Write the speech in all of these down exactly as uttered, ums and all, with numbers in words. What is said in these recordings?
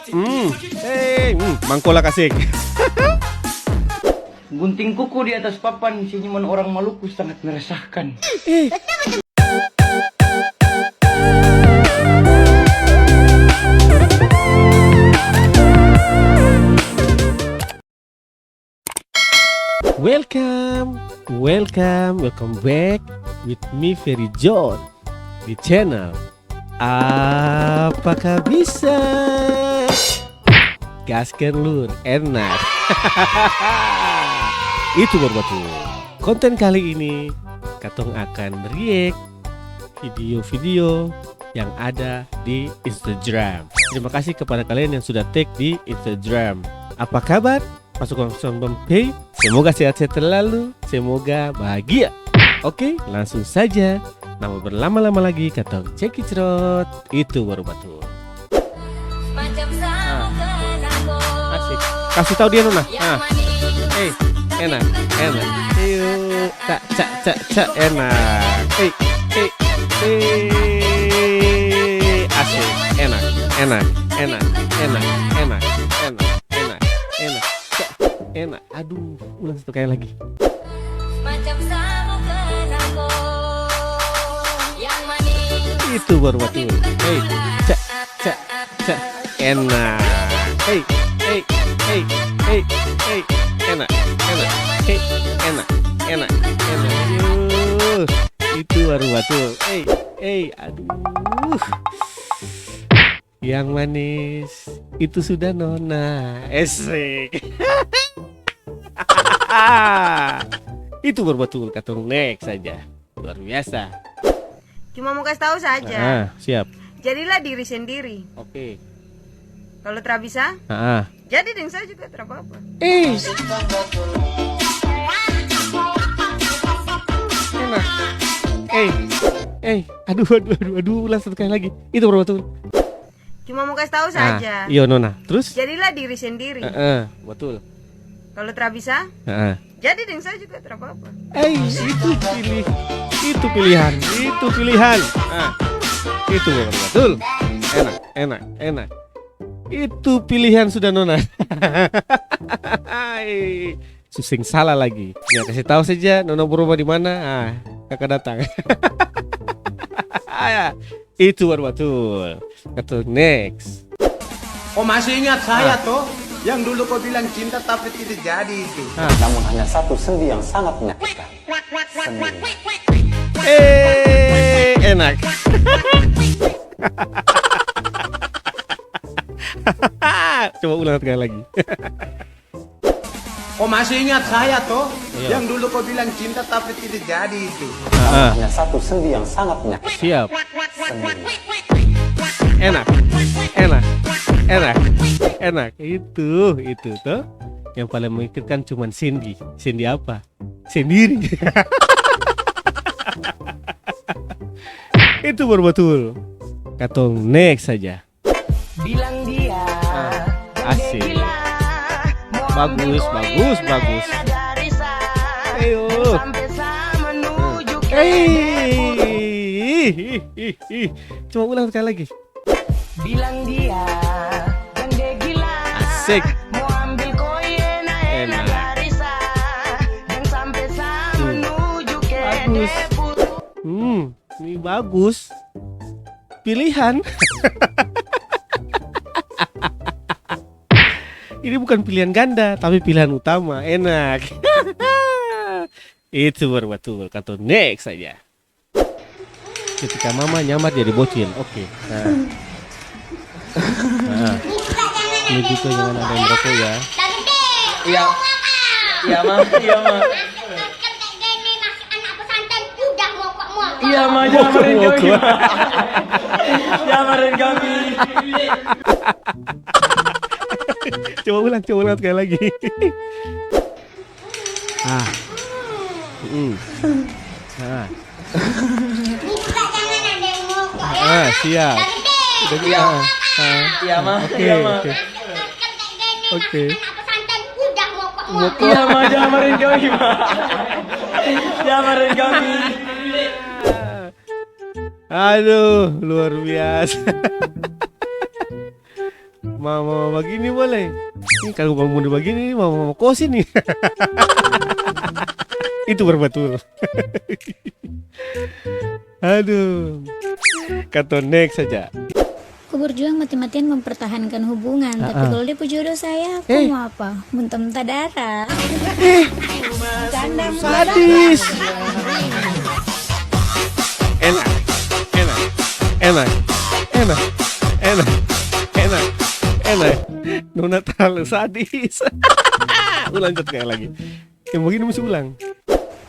Hmm, eh, hmm, mangkola kasek. Gunting kuku di atas papan, senyuman orang Maluku sangat meresahkan. Eh. Welcome, welcome, welcome back with me, Ferry John, di channel Apakah Bisa? Gaskan lur, enak. Itu baru batul. Konten kali ini, katong akan react video-video yang ada di Instagram. Terima kasih kepada kalian yang sudah tag di Instagram. Apa kabar? Pasukan Sound Bomb Pay. Semoga sehat-sehat selalu, semoga bahagia. Oke, langsung saja. Tanpa berlama-lama lagi, katong cekicrot. Itu baru batul. Ah. Asik. Kasih tahu dia, Nona. Ah. Eh, enak, enak. Ayo, cak, cak, cak, cak, enak. Eh, eh, eh. Asik. Enak, enak, enak, enak, enak, enak, enak, enak. Cak, enak. Aduh, ulang satu kali lagi. Itu baru batul. Hei, cak, cak, cak. Enak. Hei, hei, hei, hei, hei. Enak, enak. Hei, enak, enak, enak. Aduh, itu baru batul. Hei, hei, aduh. Yang manis itu sudah nona. Esek. Itu baru batul, katong next saja. Luar biasa. Cuma mau kasih tahu saja. Ah, siap. Jadilah diri sendiri. Oke. Kalau tra bisa, ah, ah, jadi deng saya juga tra apa-apa. Eh. Enak. Eh, eh, aduh, aduh, aduh, aduh, ulang satu kali lagi. Itu baru batul. Cuma mau kasih tahu saja. Ah, iyo, Nona. Terus? Jadilah diri sendiri. Heeh, betul. Kalau tra bisa, heeh, jadi deng saya juga tra apa-apa. Eh, itu pilih, itu pilihan, itu pilihan. Ah, itu betul. Enak, enak, enak. Itu pilihan sudah, Nona. Hai. Su seng salah lagi. Ya, kasih tahu saja, Nona berubah di mana, ah, kaka datang. Ya, itu baru batul. Kata next. Ko masih ingat saya, ah, toh? Yang dulu ko bilang cinta tapi tidak jadi itu. Ah. Namun hanya satu sendi yang sangat menyakitkan. Sendi. Eh, enak. Coba ulang sekali lagi. Ko masih ingat saya, toh? Iya. Yang dulu ko bilang cinta tapi tidak jadi itu. Ah, ah. Hanya satu sendi yang sangat menyakitkan. Siap. Sendi. Enak, enak, enak, enak. Itu, itu, toh. Yang paling menyakitkan cuman sendi. Sendi apa? Sendiri. Itu baru batul. Katong next saja. Bilang dia, ah, asik. Bagus, bagus, bagus. Ayo. Eh, ih, ih, ih, ih. Coba ulang sekali lagi. Bilang dia, jang dia gila. Asik. Mo ambil koin, enak. Jang sampe sa menuju ke dia pung. Hmm, ini bagus. Pilihan. Ini bukan pilihan ganda, tapi pilihan utama. Enak. Itu baru batul. Kata next saja. Ketika mama nyamar jadi bocil, oke. Nah. Nah. Ini juga jangan ada yang merokok ya. Iya. Iya, Ma. Iya, Ma. Iya, Ma, jangan marahin kami, Ma. Jangan marahin kami. Coba ulang, coba ulang sekali lagi. Ah. Mm. Ah. Ah, siap. Iya. Ah, ah. Iya, Ma. Oke, iya, Ma. Oke. Oke. Iya, Ma, jangan marahin kami, Ma. Jangan marahin kami. Aduh, luar biasa. Mama bagini boleh. Ini kalo mama muda bagini, ini mama, mama kos ini. Itu baru batul. Aduh. Katong next saja. Ku berjuang mati-matian mempertahankan hubungan, tapi Ah, ah. Kalau dia pung jodoh saya, aku Eh. mau apa? Muntah-muntah darah. Eh. Sadis. Enak, enak, enak, enak, enak, enak, enak. Nona terlalu sadis. Ulang satu kali lagi. Yang begini mesti ulang.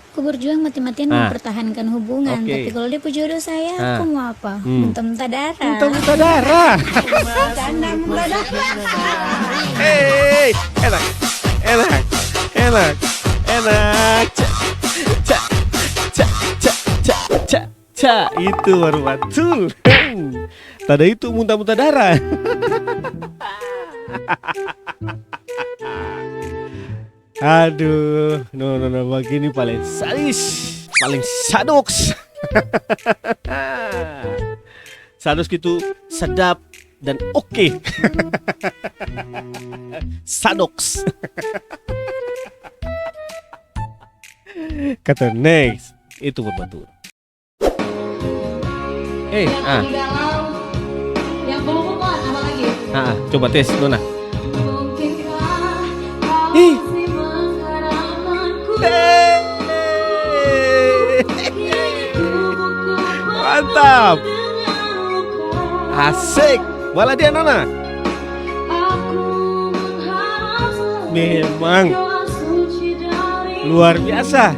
Ku berjuang mati-matian Ah. mempertahankan hubungan, Oke. tapi kalau dia pun jodoh saya, Ah. aku mau apa? Hmm. Muntah-muntah darah. Muntah-muntah darah. Hei, enak, enak, enak, enak. Ca, ca, ca, ca, ca, ca, ca. Itu baru batul. Tada itu muntah-muntah darah. Aduh, no, no, no, bagini paling sadis, paling sadoks. Sadoks itu sedap dan oke. Sadoks. Kata next, itu batul. Eh, ah. Yang bau kok, apa lagi? Ah, ah, coba tes, Nona. Ih. Eh. Mantap. Asik. Bala dia, Nona. Memang luar biasa.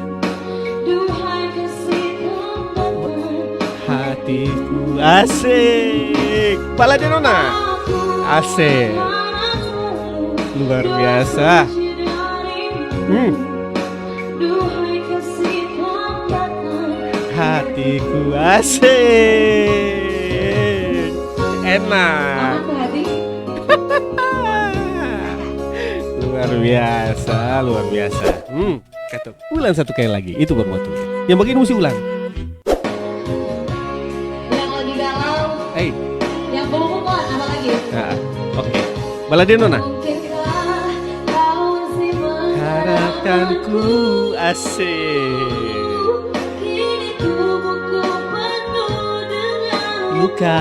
Hatiku asik. Bala dia, Nona. Asik. Luar biasa. Hmm. Hatiku asik. Enak. Luar biasa, luar biasa. Hmm. Kata, ulang satu kali lagi. Itu baru batul. Yang begini mesti ulang. Yang lagi galau. Hei. Yang bau kok, apa lagi? Ah, oke. Bala dia, Nona. Mungkinkah kau masih mengharapkanku? Harapkanku asik. Kini tubuhku penuh dengan luka.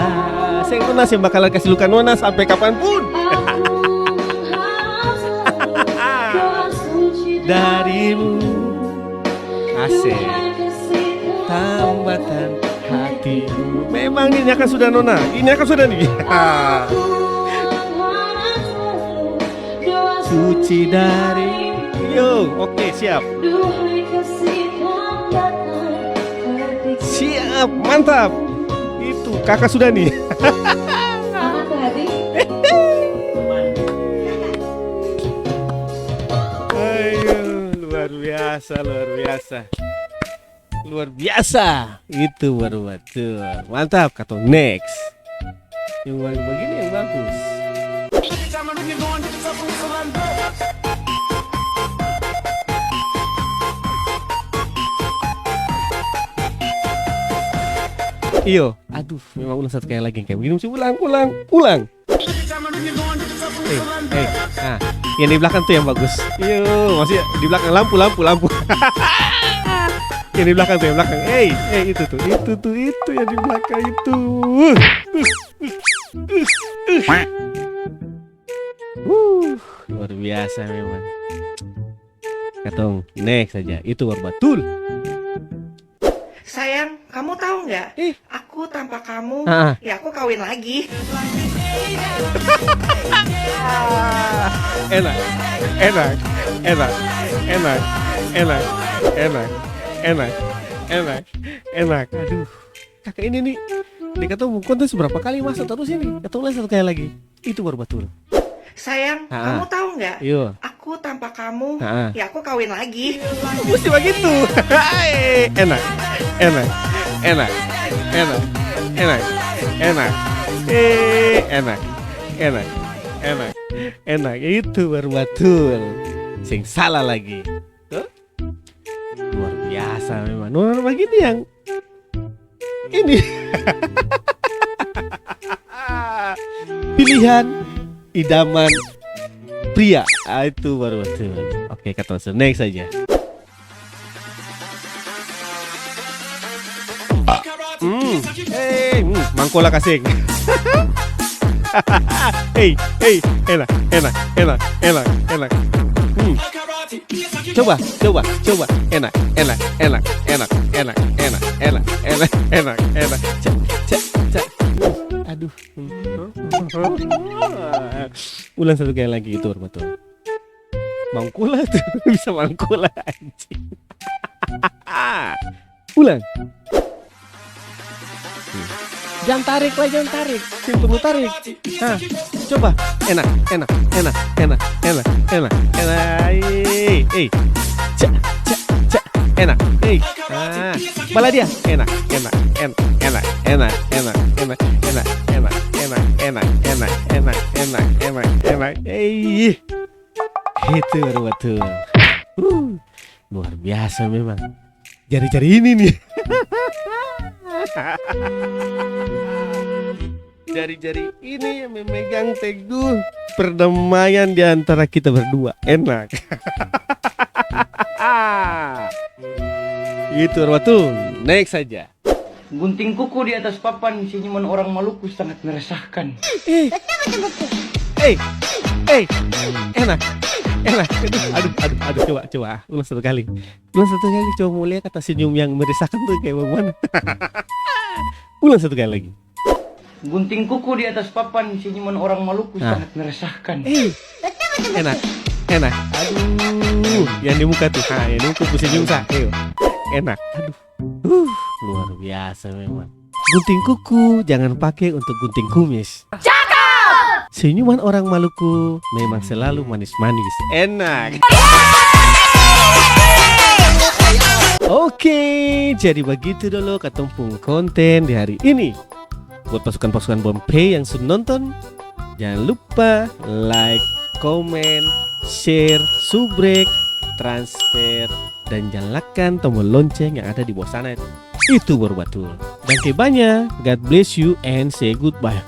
Seng, Nona seng bakalan kasi luka Nona sampe kapanpun. Aku mengharap selalu doa suci darimu. Asik. Tambatan hatiku. Memang ini akan sudah, Nona. Ini akan sudah nih. Suci dari. Yo, oke, siap. Siap, mantap. Itu, kakak sudah nih. Ayo, luar biasa, luar biasa. Luar biasa. Itu baru batul. Mantap, katong next. Yang baru begini yang bagus. Iyo, aduh, memang ulang satu kali lagi. Kayak begini mesti ulang, ulang, ulang. Eh, eh, ah, yang di belakang tuh yang bagus. Iyo, maksudnya di belakang lampu, lampu, lampu. Yang di belakang tuh, yang belakang. Eh, eh, itu tuh, itu tuh, itu yang di belakang itu. Wuh, luar biasa memang. Katong next saja, itu baru batul. Sayang, kamu tahu nggak? Ih. Aku tanpa kamu, Ah. ya aku kawin lagi. Enak, enak, enak, enak, enak, enak, enak, enak, enak. Aduh, kakak ini nih, dia katong pung konten seberapa kali masuk terus ini, katong ulang satu kali lagi. Itu baru batul. Sayang, Ha-ha. kamu tahu nggak? Iyo. Aku tanpa kamu, Ha-ha. ya aku kawin lagi. Mesti begitu. Enak, enak, enak, enak, enak, enak. Eh, enak, enak, enak, enak. Itu baru batul. Seng salah lagi. Tuh. Luar biasa memang. Nona begini yang ini. Pilihan idaman pria. Ah, itu baru betul. Oke, kata langsung. Next saja. Hmm, hei, hmm, mangkola kaseng. Hei, hei, enak, enak, enak, enak, enak. Hmm. Coba, coba, coba. Enak, enak, enak. Cek, cek, cek. Aduh. Ulang satu kali lagi, itu baru betul. Mangkola tuh, bisa mangkola, anjing. Ulang. Jang tarik lai, jang tarik. Seng perlu tarik. Hah, coba. Enak, enak, enak. Ei, ei. Cak, cak, cak. Enak. Ei. Ah, bala dia. Enak, enak, enak. Ei. Itu baru betul. Uh, luar biasa memang. Jari-jari ini nih. Jari-jari ini yang memegang teguh perdamaian di antara kita berdua. Enak. Itu baru betul. Next saja. Gunting kuku di atas papan, senyuman orang Maluku sangat meresahkan. Eh. Eh. Eh. Enak. Enak. Aduh, aduh, aduh, aduh. Coba, coba. Ulang satu kali. Ulang satu kali. Coba mau lihat kata senyum yang meresahkan tuh kayak bagaimana. Ulang satu kali lagi. Gunting kuku di atas papan, senyuman orang Maluku sangat meresahkan. Eh. Enak. Enak. Aduh. Yang di muka tuh. Ha, yang di muka tuh senyum sa. Ayo. Enak. Aduh. Huh, luar biasa memang. Gunting kuku jangan pake untuk gunting kumis. Cakep! Senyuman orang Maluku memang selalu manis-manis. Enak. Oke, jadi bagitu dolo katong pung konten di hari ini. Buat pasukan-pasukan Bompay yang su nonton, jangan lupa like, komen, share, subrek, transfer, dan nyalakan tombol lonceng yang ada di bawah sana itu. Itu baru batul. Danke banya, God bless you and say goodbye.